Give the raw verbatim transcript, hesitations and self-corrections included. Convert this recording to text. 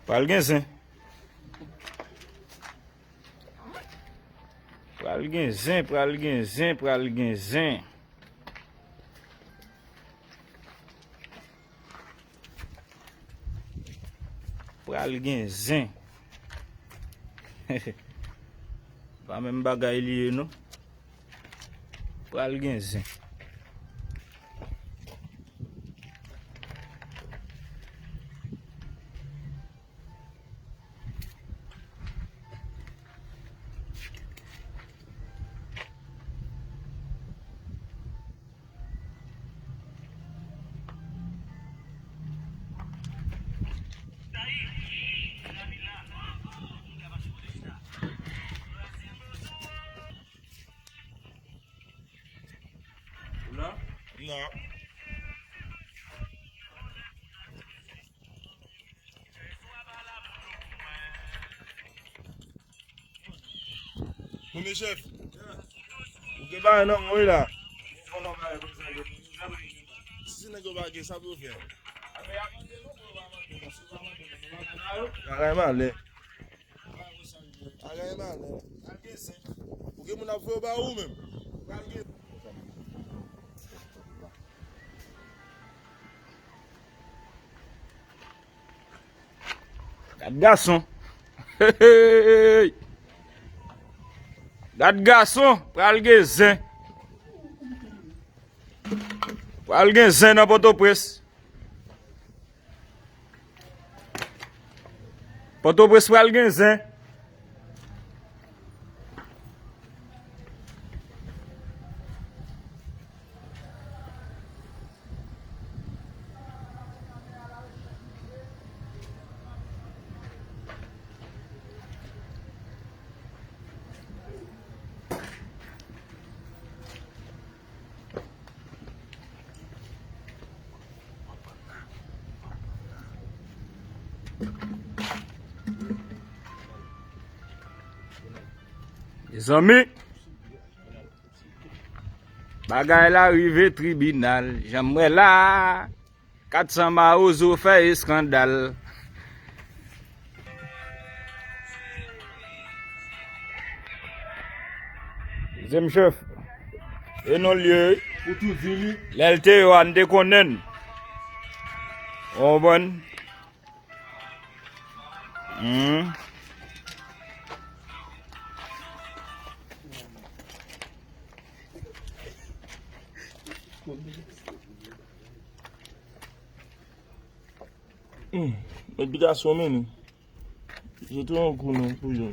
Pral gen zen. Pral gen zen, pral gen zen, pral gen zen. Pral gen zen. Pa menm bagay li ye, non. Pral gen zen. Ou la? Non. Premye chèf, ou gen bagay nan men w la. Si se nèg yo pa gen, sa pou yo fè? Bagay malè. Bagay malè. Ou gen moun ap voye ba ou menm. Gad gason. Hey! Gad gason, pral gen zen. Pral gen zen nan Pòtoprens. Pòtoprens pral gen zen. Mezanmi, bagay la rive tribinal, jan m wè la. Kat san mawozo fè eskandal. Zen chèf. E non l ye. Ou tou di li. Lè l te yo a, n te konnen l. Ou konprann? Hmm. Hmm. Met bitasyon men nou. Jete yon kou non pou yo.